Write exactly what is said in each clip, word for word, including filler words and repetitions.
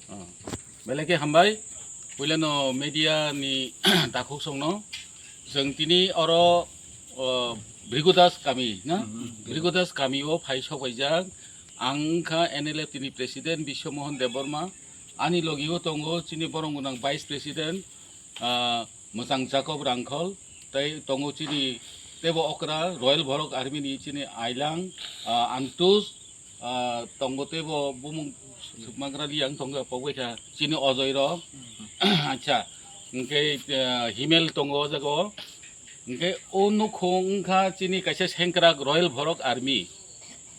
Ah, belai khe hambai. Puilano media ni takhuk songno. Chwng tini oro, o, Bhrigu Das kami na? Hmm, hmm. Bhrigu Das kami o phai sok paijak. Ang wngkha N L F T ni president Biswa Mohan Debbarma. Ani logi o tongo chini borong gwnang vice president, ah, Mwchang Jacob Rangkhol. Tai tongo chini tebo okra Royal Borok Army ni chini Ailang, ah, Antus, ah, tongo teibo bumung sukmagra liyang tongo pogbaikha chini ojoi rok. Acha, hingke, ah, himel tongo o jaga o. Hingke o nukhung wngkha chini kaisa sengkrak Royal Borok Army,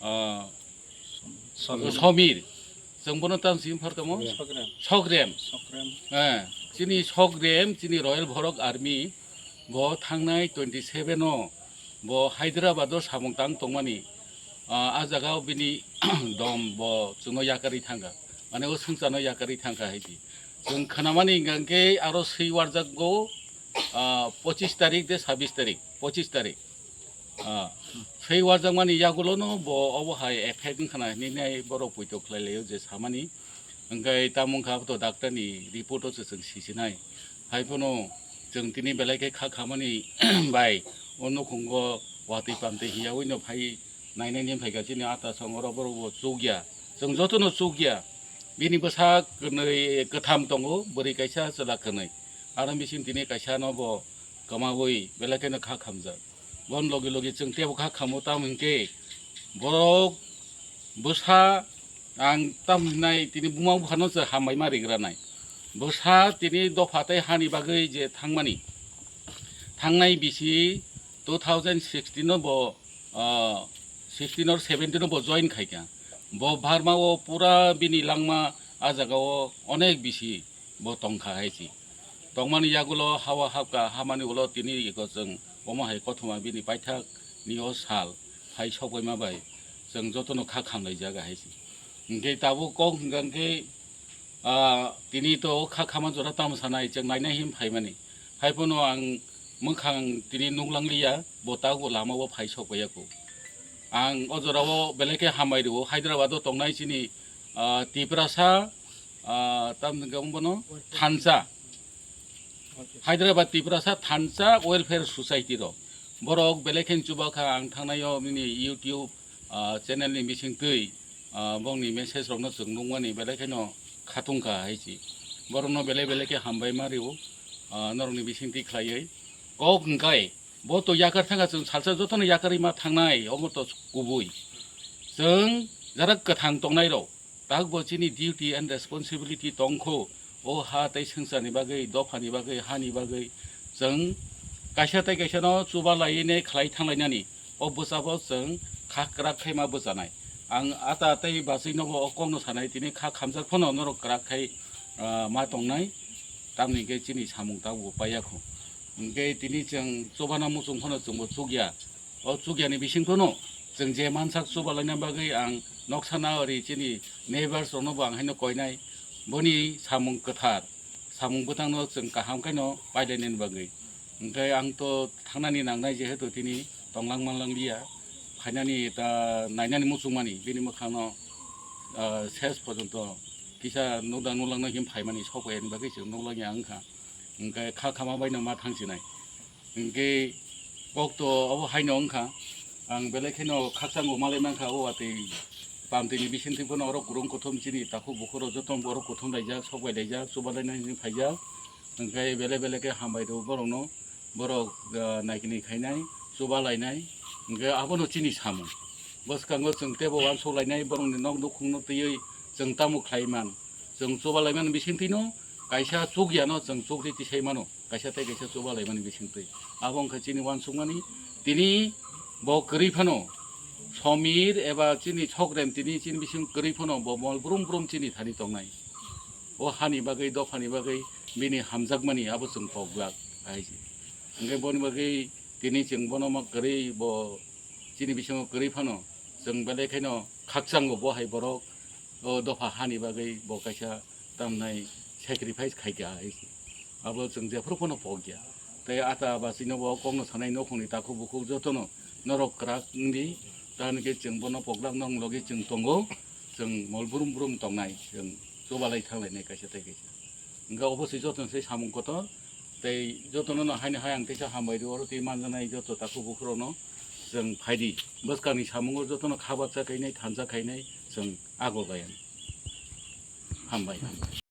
ah, Somir. Somir. Chwng bono tamo simi phar tamo? Sokrem. Sokrem. Sokrem. Eh, chini Sokrem, chini Royal Borok Army, bo thangnai twenty seven o, bo Hyderabad o samung tang tongmani, ah, a jaga o bini dom bo chwngno yakarwi thangkha, mane o swngcharno yakarwi thangkha hai di. Chwng khnamani hingkha khe aro swi warjakgo, ah, pochis tarik de sabis tarik, pochis tarik. Ah, swi warjakmani yagulono bo obo hai effect wngkhana hinwi nai borok poito khlai laio je samani. Hingkhe tamo wngkha to doctor ni report o se chwng sisinai. Hai phano chwng tini belai khe kha khamani bai o nukhungo watwi pamtwi hiyaui no phai nainai ni phaikha chini ata song oro borok bo chukya. Chwng jotono chukya. Bini bwsa kwnwi kwtham tongo, bwrwi kaisa chwla kwnwi. Aro bising tini kaisa no bo kwmaui belai kheno kha khamjak. Bon logi logi chwng tebo kha khamo tamo hinkhe borok bwsa ang tamo hinai tini buma buphano se hambai ma rigra nai. Bwsa tini dopha tei hani bagwi je thangmani, thangnai bisi two thousand sixteen o bo, ah, sixteen or seventeen o bo join khaikha. Bo Burma o pura bini langma a jaga o onek bisi bo tongkha hai si. Tongmani yagulo hawa hapka hamani ulo tini iko chwng omo hai kothoma bini paithak ni o sal hai sokbaima bai chwng jotono kha khamlai jaga hai si. Hingke tabuk kok hingka khe, ah, tini to kha khama jora tamo sanai chwng nainai him phaimani. Hai phano ang mwkhang tini nuklangliya, bo tabuk lama o phai sokbaiya kho. Ang o jora o belai khe hambai rwo, Hyderabad o tongnai chini, ah, Tiprasa, ah, tamni hwnkhe wng bono thansa. Hyderabad Tiprasa Thansa Welfare Society rok. Borok belai khe chubakha ang thangnai o bini YouTube, ah, channel ni bising twi, ah, bongni message rokno chwng nukmani belai kheno khatungkha hai si. Borokno belai belai khe hambai ma rwo, ah, norokni bising twi khlaiwi. Kok hwnkhe bo to yakar thangkha chwng salsa jotono yakarwi ma thangnai omo to kubui. Chwng jarak kwthang tongnai rok. Tak bo chini duty and responsibility tongkho, o ha tei swngcharni bagwi, dophani bagwi, hani bagwi chwng kaisa tei kaisa no chuba lainai khlai thanglainani, o bwsa bo chwng kha kwrak khai ma bwchanai. Ang ata tei bachwi no bo o kok no sanai, tini kha khamjak phano norok kwrak khai, ah, ma tongnai, tamni hwnkhe chini samung tabuk bo paiya kho. Hwnkhe tini chwng chubana muchung phano chwngbo chukya. O chukyani bising phano chwng je mansak chubalaina bagwi ang noksa na ori chini neighbors rokno bo ang haino koinai. Boni samung kwthar, samung bwtangno chwng kaham khaino pailainani bagwi. Hwnkhe ang to thangnani nangnai jehetu tini tonglang manlang liya. Phainani ta nainani muchungmani bini mwkhangno, ah, ses porjonto kisa nukdang nuklangno him phaimani sokbaiyani bagwi chwng nuklangya wngkha. Hwnkhe kha khama baino ma thangsinai. Hwnkhe kok to obo haino wngkha. Ang belai kheno khakchangbo malai mankha o watwi pamtwini bisingtwi bono oro kwrwng kuthum chini takhuk bukhuk rok joto oro kuthum laijak, sokbai laijak, chuba lainani hinwi phaijak. Hwnkhe belai belai khe hambai rwo borokno, borok, ah, naikini khainai, chuba lainai. Hwnkhe abono chini samung. Bwskango chwng teibo uansuk lainai, borokni nok nukhungno twiwi chwng tamo khlai man. Chwng chuba laimani bisingtwino kaisa chukyano chwng chukri tisai mano. Kaisa tei kaisa chuba laimani bisingtwi. Abo wngkha chini uansukmani. Tini bo kwrwi phano Somir eba chini Sokrem tini chini bising kwrwi phano bo mol brum brum chini thani tongnai. O hani bagwi, dophani bagwi bini hamjakmani abo chwng pok glak hai se. Hwnkhe boni bagwi tini chwng bono ma kwrwi bo chini bisingo kwrwi phano chwng belai kheno khakchango bo hai borok o dopha hani bagwi bo kaisa tamnai sacrifice khaikha hai se. Abo chwng jephuru phano pokya. Tei ata bachwino bo kokno sanai nokhungni takhuk bukhuk jotono norok kwrak wngdi, tamni khe chwng bono poklak nong logi chwng tongo, chwng mol brum brum tongnai chwng. chubalai thanglainai kaisa tei kaisa. Hwnkhe obo se jotono se samung kotor, tei jotono no haino hai ang teisa hambai rw, oro tei manjaknai joto takhuk bukhukrokno chwng phaidi, bwskangni samungo jotono khabarsa khainai, thansa khainai chwng ago bai ang. Hambai.